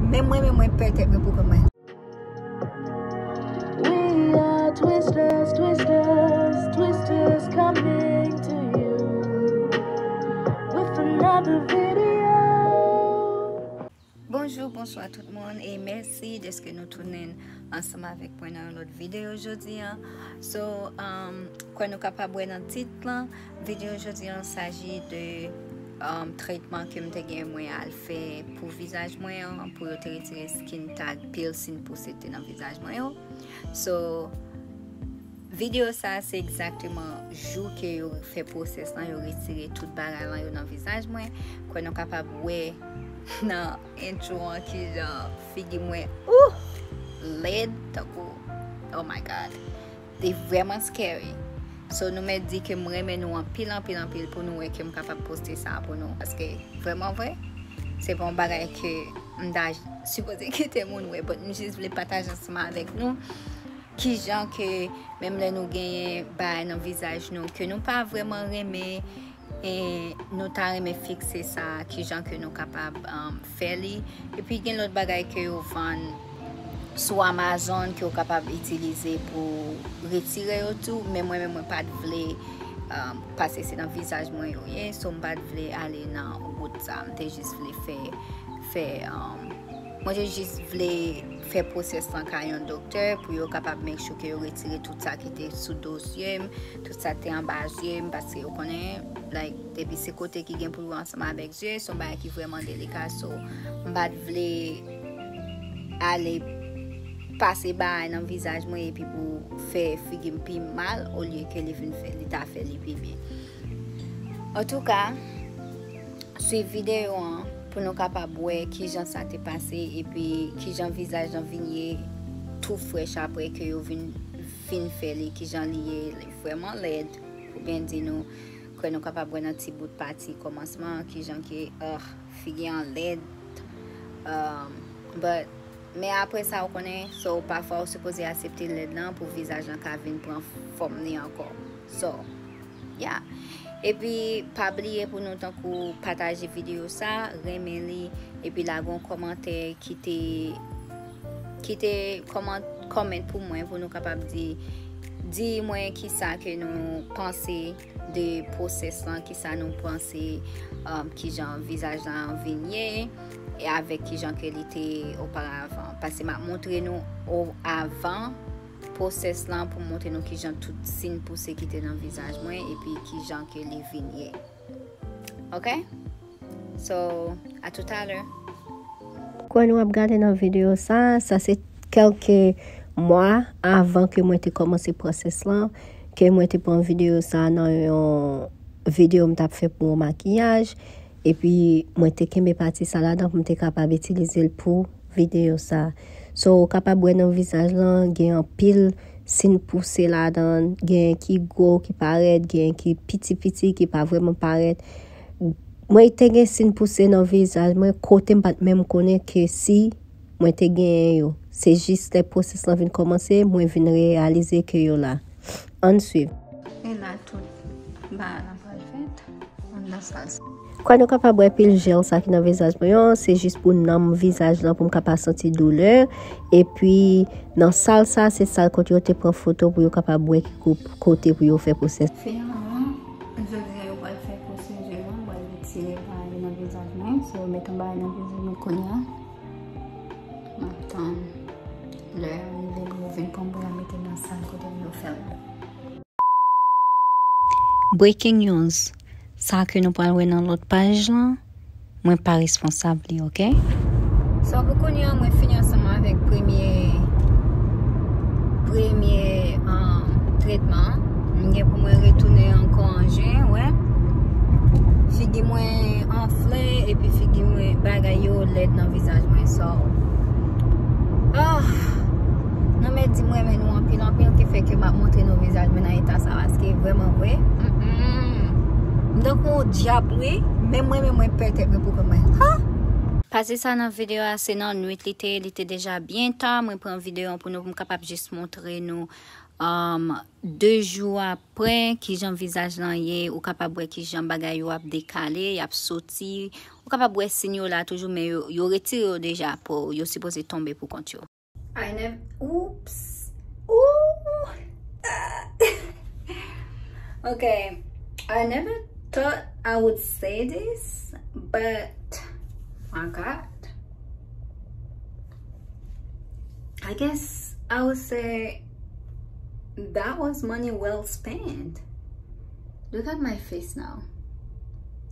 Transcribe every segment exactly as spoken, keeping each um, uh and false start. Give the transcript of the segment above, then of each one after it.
Men mwen, men mwen pè tèt mwen pou kò mwen. We are Twistlers, Twistlers, Twistlers coming to you with another video. Bonjou, bonswa tout moun e mèsi dèske nou tounen ansanm avèk mwen nan yon lòt videyo jodi a. So, um, kwè nou kapab wè nan tit lan, videyo jodi a saji de um, tretman ke m te gen mwen al fè pou vizaj mwen an, pou yo te retire skin tag, pil sin pouse te nan vizaj mwen yo. So, videyo sa se egzakteman jou ke yo fè pwosès lan, yo retire tout bagay lan yo nan vizaj mwen. Kwè nou kapab wè nan intro an kijan figi mwen, ouh, lèd tankou, oh my God. Li vrèman scary. So nou mèt di ke m renmen nou anpil, anpil, anpil pou nou wè ke m kapab poste sa pou nou. Paske vrèman vre, se pa yon bagay ke m ta sipoze kite moun wè, but m jis vle pataje ansanm avèk nou kijan ke menm lè nou genyen bagay nan vizaj nou ke nou pa vrèman renmen, e nou ta renmen fikse sa, kijan ke nou kapab um, fè li. Epi gen lòt bagay ke yo vann sou Amazon ke w kapab itilize pou retire yo tou, men mwen menm mwen pa t vle um, pase se nan vizaj mwen yo ye, so m pa t vle ale nan wout sa, m te jis vle fè fè um, mwen te jis vle fè pwosès lan kay yon doktè pou yo kapab make sure ke yo retire tout sa ki te sou do zye m, tout sa ki te anba zye m, paske yo konnen like depi se kote ki gen pou yo ansanm avèk zye, se yon bagay ki vrèman delika, so m pa t vle ale pase bagay nan vizaj mwen epi pou fè figi m pi mal olye ke li vin fè li ta fè li pi byen. Antouka, swiv videyo an pou nou kapab wè kijan sa te pase epi kijan vizaj lan vin ye tou frèch apre ke yo vin fin fè li, kijan li ye, li vrèman lèd. Pou byen di nou, kwè nou kapab wè nan ti bout pati kòmansman kijan ke uh, figi an lèd. Um, but men apre sa ou konnen, so pafwa ou sipoze aksepte lèd lan pou vizaj lan ka vin pran fòm li ankò. So, yeah. Epi pa bliye pou nou tankou pataje videyo sa, renmen li, epi lage yon kòmantè, kite kite kòman comment pou mwen pou nou kapab di di mwen kisa ke nou panse de pwosès lan, kisa nou panse um, kijan vizaj lan vin ye e avèk kijan ke li te oparavan. Paske m ap montre nou o avan pwosès lan pou montre nou kijan tout sin pouse ki te nan vizaj mwen epi kijan ke li vin ye. Ok? So, a tout à l'heure. Kwè nou ap gade nan videyo sa, sa se kèlke mwa avan ke mwen te kòmanse pwosès lan, ke mwen te pran videyo sa nan yon videyo m t ap fè pou yon makiyaj, epi mwen te kenbe pati sa ladan pou m te kapab itilize l pou videyo sa. So, ou kapab wè nan vizaj lan, gen anpil sin pouse ladan, gen ki gwo ki parèt, gen ki piti piti ki pa vrèman parèt. Mwen te gen sin pouse nan vizaj mwen kote m pa t menm konnen ke si mwen te genyen yo. Se jis lè pwosès lan vin kòmanse, mwen vin reyalize ke yo la. Ann swiv. E la tout bagay la pral fèt. Ann nan sal sa. Kwè nou kapab wè pil jèl sa ki nan vizaj mwen yo, se jis pou nanm vizaj lan pou m ka pa santi doulè. Epi nan sal sa, se sal kote yo te pran foto pou yo kapab wè ki kote pou yo fè pwosès. Finalman, jodi a yo pral fè pwosedi an, yo pral retire bagay nan vizaj mwen. So yo met yon bagay nan vizaj mwen kounye a. M ap tann lè a rive pou yo vin pran m pou yo mete m nan sal kote yo fè l. Breaking news. Sa ke nou pral wè nan lòt paj lan, mwen pa responsab li, ok? So pou kounye a mwen fini ansanm avèk premye premye um, tretman an. M gen pou mwen retounen ankò an jen, wè. Figi mwen anfle epi figi mwen bagay yo lèd nan vizaj mwen. So, ah, nou mèt di m renmen nou anpil anpil ki fè ke m ap montre nou vizaj mwen nan eta sa paske vrèman vre. M tankou yon dyab wi, men mwen men mwen pè tèt mwen pou kò mwen. Ha! Pase sa nan videyo a, se nan nwit li te ye, li te deja byen ta. Mwen pran videyo an pou nou, pou m kapab jis montre nou Um, de jou apre, kijan vizaj lan ye, ou kapab wè kijan bagay yo ap dekale, y ap soti. Ou kapab wè siy yo la toujou, men yo, yo retire yo deja, pou yo sipoze tonbe pou kont yo. I never, oops. Ooh. Okay. I never thought I would say this, but my God. I guess I would say that was money well spent. Look at my face now.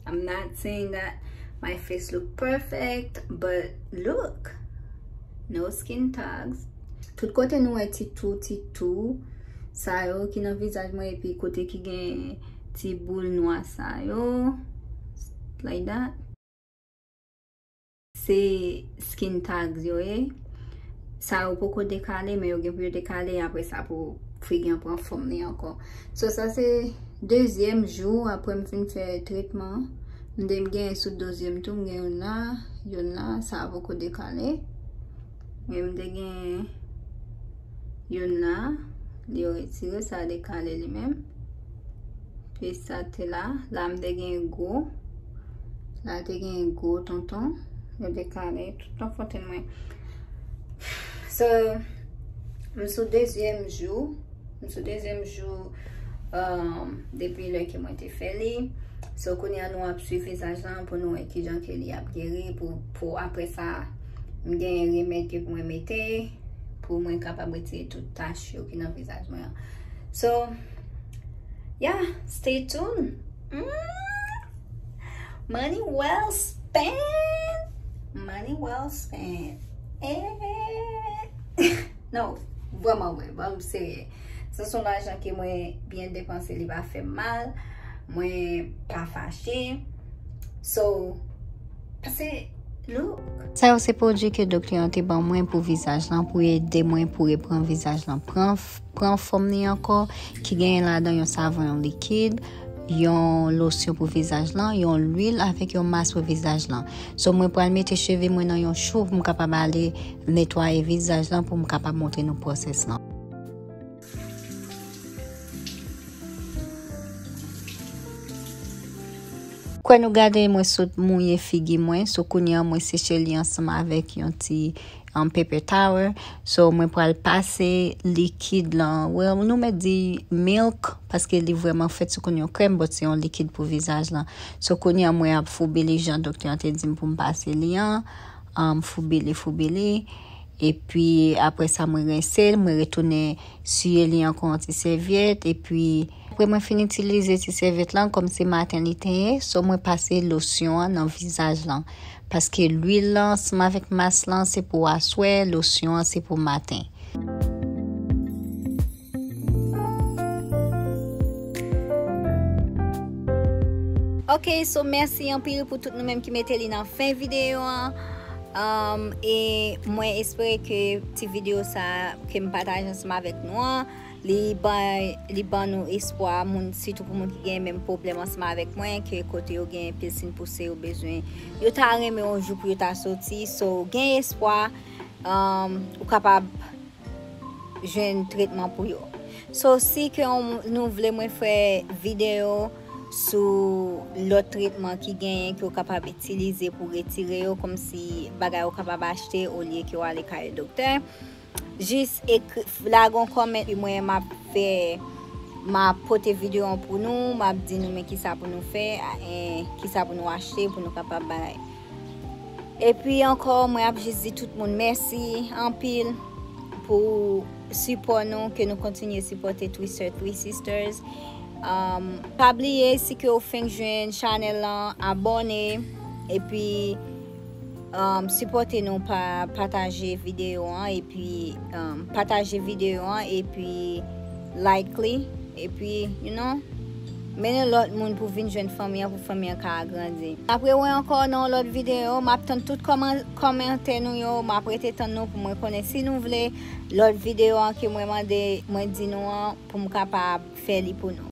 I'm not saying that my face look perfect, but look. No skin tags. Tout kote nou wè ti tou, ti tou sa yo ki nan vizaj mwen, epi kote ki gen ti boul nwa sa yo, like that. Se skin tags yo ye. Sa yo poko dekale, men yo gen pou yo dekale apre sa pou figi an pran fòm li ankò. So, sa se dezyèm jou apre m fin fè tretman. M te, m gen sou dozyèm tou, m gen youn la, youn la, sa a poko dekale. Men m te gen youn la, li yo retire, sa a dekale li menm. Pi sa te la, la m te gen gwo, la te gen gwo tonton, yo dekale tout nan fontenn mwen. So, m sou dezyèm jou, m sou dezyèm jou, um, depi lè ke mwen te fè li. So, kounye a nou ap swiv vizaj lan pou nou wè kijan ke li ap geri, pou, pou apre sa, m gen remèd ke pou mwen mete, pou mwen kapab retire tout tach yo ki nan vizaj mwen an. So, yeah, stay tuned. Mm. Money well spent. Money well spent. Eh. Non, vrèman vre, ban m serye. Sa se yon lajan ke mwen byen depanse, li pa fè m mal. Mwen pa fache. So, pase look. Sa yo se pwodui ke doktè an te ban mwen pou vizaj lan, pou ede mwen pou reprann vizaj lan pran, pran fòm li ankò, ki genyen ladan yon savon, yon likid, yon losyon pou vizaj lan, yon lwil avèk yon mas pou vizaj lan. So, mwen pral mete cheve mwen nan yon chou pou m kapab ale netwaye vizaj lan, pou m kapab montre nou pwosès lan. Kwè nou gade mwen sot mouye figi mwen, so kounye a mwen seche li ansanm avèk yon ti, um, paper towel. So, mwen pral pase likid lan. Well, nou mèt di milk, paske li vrèman fèt sou konn yon krèm, but se yon likid pou vizaj lan. So, kounye a mwen ap foube li jan doktè an te di m pou m pase li an. Um, foube li, foube li. Epi, apre sa, mwen rense l, mwen retounen siye li ankò yon ti sèvyèt. Epi, apre mwen fin itilize ti sèvyèt lan, kòm se maten li te ye, so mwen pase losyon an nan vizaj lan. Paske lwil lan, ansanm avèk mas lan, se pou aswè, losyon an, se pou maten. Ok, so mèsi anpil pou tout nou menm ki mete li nan fen videyo an. Um, e mwen espere ke ti videyo sa ke m pataje ansanm avèk nou an, li ban, li ban nou espwa, moun, sitou pou moun ki gen menm pwoblèm ansanm avèk mwen, ke kote yo gen pil siy pouse, yo bezwen, yo ta renmen yon jou pou yo ta soti. So, gen espwa, um, ou kapab jwenn tretman pou yo. So, si ke on, nou vle mwen fè videyo sou lòt tretman ki genyen ke w kapab itilize pou retire yo, kòmsi bagay ou kapab achte olye ke w ale kay doktè, jis ekri, lage yon kòmantè, epi mwen m ap fè, m ap pote videyo an pou nou, m ap di nou men kisa pou nou fè, e kisa pou nou achte, pou nou kapab bay. Epi ankò, mwen ap jis di tout moun mèsi anpil pou sipò nou, ke nou kontinye sipòte Three Sir Three Sisters. Um, pa bliye, si ke w fenk jwenn chanèl lan, abòne, epi, um, sipòte nou pa pataje videyo an, epi, um, pataje videyo an, epi like li, epi, you know, mennen lòt moun pou vin jwenn fanmi an, pou fanmi an ka agrandi. Apre wè ankò nan yon lòt videyo, m ap tann tout kòman-, kòmantè nou yo, m ap rete tann nou pou mwen konnen si nou vle lòt videyo an ke mwen mande, mwen di nou an, pou m kapab fè li pou nou.